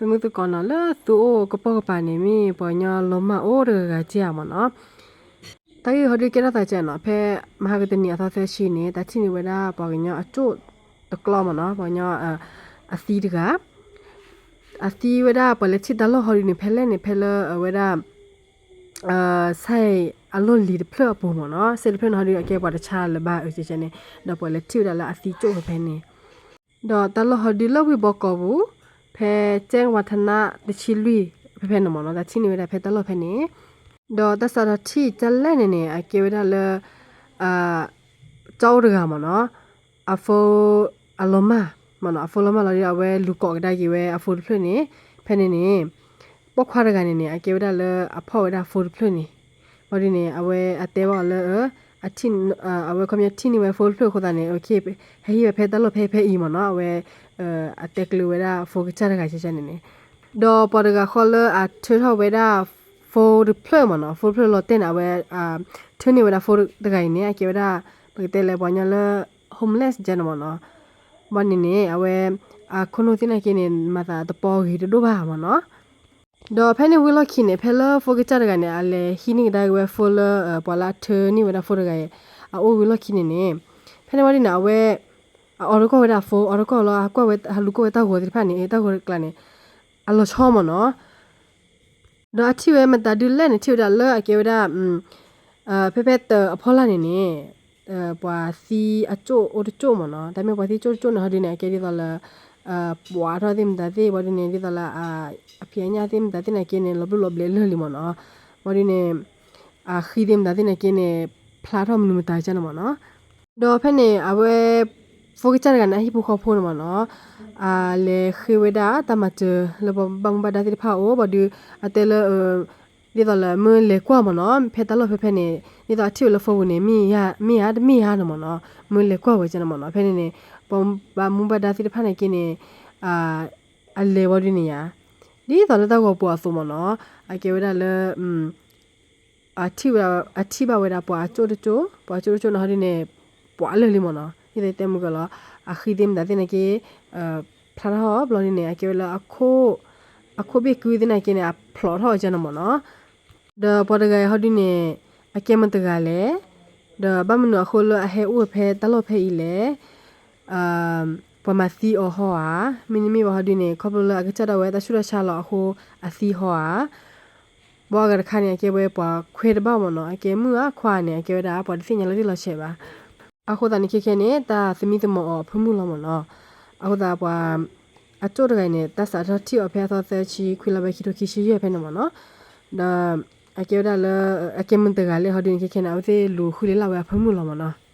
သမုသကိးနီၤ လၢသုအိၣ်ကပိာ်ကပၤန့ၣ် မ့ၢ်ပှၤကညီလီၤမၢ်အိၣ်တဂၤဂၤက့ဧါမ့ၢ်နီၤ. တၢ်ဂ့ၢ်ဟီဒုးကဲထီၣ်သးကဲနီၤ ဖဲမဟါကတနံၤအသီသၢဆံန့ၣ် တၢ်ထံၣ်န့ၢ်ဝဲဒၣ်ပှၤကညီအကၠိၣ်တကျီမ့ၢ်နီၤ ပှၤကညီ အသံတဂၤ အသံဝဲဒၣ်ပှၤလဲၤထံၣ်တၢ်လီၢ်ဟီဒုးန့ၣ် ဖဲလဲၣ်န့ၣ် ဖဲလၢအဝဲဒၣ် စဲအလီၢ်လံၤတဖျၢၣ်အပူၤမ့ၢ်နီၤ. စဲတဖျၢၣ်န့ၣ်ဟီဒုး အကဲပှၤတဆါလၢၤဘၣ်အကဲန့ၣ် ဒီးပှၤလဲၤထံၣ်ဝဲဒၣ်လၢအသံကၠိၣ်ဖဲဖဲန့ၣ် ဒီးတၢ်လီၢ်ဟီဒုးလၢဝ့ၢ်ဘီကီးပူၤ ဖဲကဲဝါထနၣ်တဆံလွံၢ် ဖဲဖဲန့ၣ်မ့ၢ်နီၤ တၢ်ထံၣ်န့ၢ်ဝဲဒၣ်ဖဲတၢ်လီၢ်ဖဲန့ၣ် ဒီးတၢ်စးထီၣ်ထံၣ်တၢ်လဲၣ်န့ၣ်န့ၣ် အကဲဝဲဒၣ်လၢ ကၠိၣ်အိၣ်တဂၤမ့ၢ်နီၤ အဖိ အလီၤမၢ်မ့ၢ်နီၤ အဖိလီၤမၢ်လီၤဒီး အဝဲလူၤကိးကဒါက့ၤဝဲအဖိတဖျၢၣ်န့ၣ် ဖဲန့ၣ်န့ၣ် ပိာ်ခွါတဂၤန့ၣ်န့ၣ် အကဲဝဲဒၣ်လၢအဖီၣ်ဝဲဒၣ်အဖိတဖျၢၣ်န့ၣ် ဘၣ်ဒုးန့ၣ် အဝဲအတဲဘၣ်အီၤလၢ အဝဲခီပညီထံၣ်န့ၢ်ဝဲဖိတဖျၢၣ်အဃိသတးန့ၣ် ဟဲဟံးဝဲဖဲတၢ်လီၢ်ဖဲဖဲအံၤမ့ၢ်နီၤ အဝဲ အတဲကျၢၤဝဲဒၣ်ဖိကစၢ်တဂၤကဲန့ၣ်န့ၣ် ဒီးပှၤတဂၤဃီလၢအထၢထီၣ်ဝဲဒၣ် phone တဖျၢၣ်မ့ၢ်နီၤ phone တဖျၢၣ်လီၤတဲာ်န့ၣ် အဝဲ ထၢန့ၢ်ဝဲဒၣ် phone တဂၤအံၤန့ၣ် အကဲဝဲဒၣ် ပကတဲလၢပှၤကညီလၢ homeless ကဲန့ၣ်မ့ၢ်နီၤ ဘၣ်န့ၣ်န့ၣ် အဝဲ အခိၣ်နူာ်သ့ၣ်နာ်က့န့ၣ် မၤသးတပီဂ့ၤတဒိၣ်ဘၣ်မ့ၢ်နီၤ ဒီးဖဲန့ၣ်ဝံၤလီၢ်ခံန့ၣ် ဖဲလၢဖိကစၢ်တဂၤန့ၣ် အလဲၤဟံးန့ၢ်ကဒါက့ၤဝဲ phone လၢ ပှၤလၢအထၢန့ၢ်ဝဲဒၣ် phone တဂၤအံၤ အအိၣ်ဝံၤလီၢ်ခံန့ၣ်န့ၣ် ဖဲန့ၣ်ဝံၤဒုးန့ၣ် အဝဲ အအိးထီၣ်ကွၢ်ဝဲဒၣ် phone အိးထီၣ်ကွၢ်လီၤ အကွၢ်ဝဲ ဟးလူၤကွၢ်ဝဲတၢ်ဂီၤသ့ၣ်တဖၣ်န့ၣ် တၢ်ဂီၤတကျါန့ၣ် အလီၤဆီမ့ၢ်နီၤ ဒီးအထံၣ်ဝဲမတၤဒုးလဲၣ်န့ၣ် ထံၣ်ဝဲဒၣ်လၢအကဲဝဲဒၣ် ဖဲဖဲတၢအဖီလာ်န့ၣ်န့ၣ် ပှၤသံအကၠိၣ်အိၣ်တကၠိၣ်မ့ၢ်နီၤ တၢ်မ့ၢ်ပှၤသံကၠိၣ်တကၠိၣ်န့ၣ် ဟီဒုးန့ၣ် အကဲဒ်သိးလၢ ပှၤထီၣ်သ့ၣ်မတၤသ့ၣ် ဘၣ်ဒုးန့ၣ် ဒ်သိးလၢ အဖံးအညၣ်သ့ၣ်မတၤသ့ၣ်နာ်က့န့ၣ် လီၤဘျုးလီၤဘျဲးလၢာ်လံမ့ၢ်နီၤ ဘၣ်ဒုးန့ၣ် အဃံသ့ၣ်မတၤသ့ၣ်နာ်က့န့ၣ် ဖျါထီၣ်မနုၤမတၤကန့ၣ်မ့ၢ်နီၤ ဒီးဖဲန့ၣ် အဝဲ ဖိကစၢ်တဂၤန့ၣ် အဟံၣ်ဖိဃီဖိန့ၣ်မ့ၢ်နီၤ အလဲၤဃ့ဝဲဒၣ်တၢ်မၤစၢၤလၢပှၤဘၣ်မူဘၣ်ဒါသ့ၣ်တဖၣ်အအိၣ် ဘၣ်ဒုး အတဲလၢ ဒ်သိးလၢမ့ၢ်လဲၤကွၢ်မ့ၢ်နီၤ ဖဲတၢ်လီၢ်ဖဲဖဲန့ၣ် ဒ်သိးအထံၣ်ဝဲလၢ phone ပူၤန့ၣ် မ့ၢ်ဧါ မ့ၢ်ဧါတမ့ၢ်ဧါန့ၣ်မ့ၢ်နီၤ မ့ၢ်လဲၤကွၢ်ဝဲကန့ၣ်မ့ၢ်နီၤ ဖဲန့ၣ်န့ၣ် ပှၤဘၣ်မူဘၣ်ဒါသ့ၣ်တဖၣ်နာ်က့န့ၣ် အလဲၤဝံၤဒုးန့ၣ်ယါ ဒ်သိးလၢတၢ်ဂီၤပူၤအသိးမ့ၢ်နီၤ အကဲဝဲဒၣ်လၢ အထံၣ်ဝဲ အထံၣ်ဘၣ်ဝဲဒၣ်ပှၤအကၠိၣ်တကၠိၣ် ပှၤကၠိၣ်တကၠိၣ်န့ၣ်ဟီဒုးန့ၣ် ပှၤလၢာ်လံမ့ၢ်နီၤ ဒ်သိးတဲမုၢ်ကလီၤ အဃံသ့ၣ်မတၤသ့ၣ်နာ်က့ ဖျါထီၣ်ဘျီဒုးန့ၣ် အကဲဝဲလၢ အခိၣ်ဘ့ၣ်ကုသ့ၣ်နာ်က့န့ၣ် အဖျိးထီၣ်ကန့ၣ်မ့ၢ်နီၤ ဒီးပှၤတဂၤအံၤဟီဒုးန့ၣ် အကဲမတၤတဂၤလဲၣ် ဒီးဘၣ်မနုၤအဃိလၢအဟဲအိၣ်ဝဲဖဲတၢ်လီၢ်ဖဲအံၤလဲၣ် ပှၤမၤသံအီၤဟီဧါ, မ့တမ့ၢ်ဘၣ်ဟီဒုးန့ၣ် ခီဖျိလၢအကစၢ်ဒၣ်ဝဲတၢ်ဆူးတၢ်ဆါလီၤအဃိ အသံဟီဧါ. ဘၣ်အဂၤတခါန့ၣ် အကဲဝဲပှၤခွဲးတဘၣ်မ့ၢ်နီၤ, အကဲမုၣ်ဧါခွါန့ၣ် အကဲဝဲဒၣ်ပှၤတသ့ၣ်ညါလီၤတံၢ်လီၤဆဲးဘၣ်. အဃိသတးန့ၣ် ခဲခဲန့ၣ် တၢ်သမံသမိးအီၤအဖၢမုၢ်လီၤမ့ၢ်နီၤ. အဃိသတးပှၤ အကၠိၣ်တဂၤအံၤန့ၣ် တၢ်စးထီၣ်ထံၣ်အီၤဖဲအသီသၢဆံခွံလါဘဲ ခံထိခံဆံယဲၢ်ဖဲန့ၣ်မ့ၢ်နီၤ. ဒီး အကဲဝဲဒၣ်လၢ အကဲမုၣ်တဂၤလဲၣ်ဟီဒုးန့ၣ် ခဲခဲန့ၣ် အဝဲသ့ၣ်လူၤဃုလ့လၢ်ဝဲအဖၢမုၢ်လီၤမ့ၢ်နီၤ.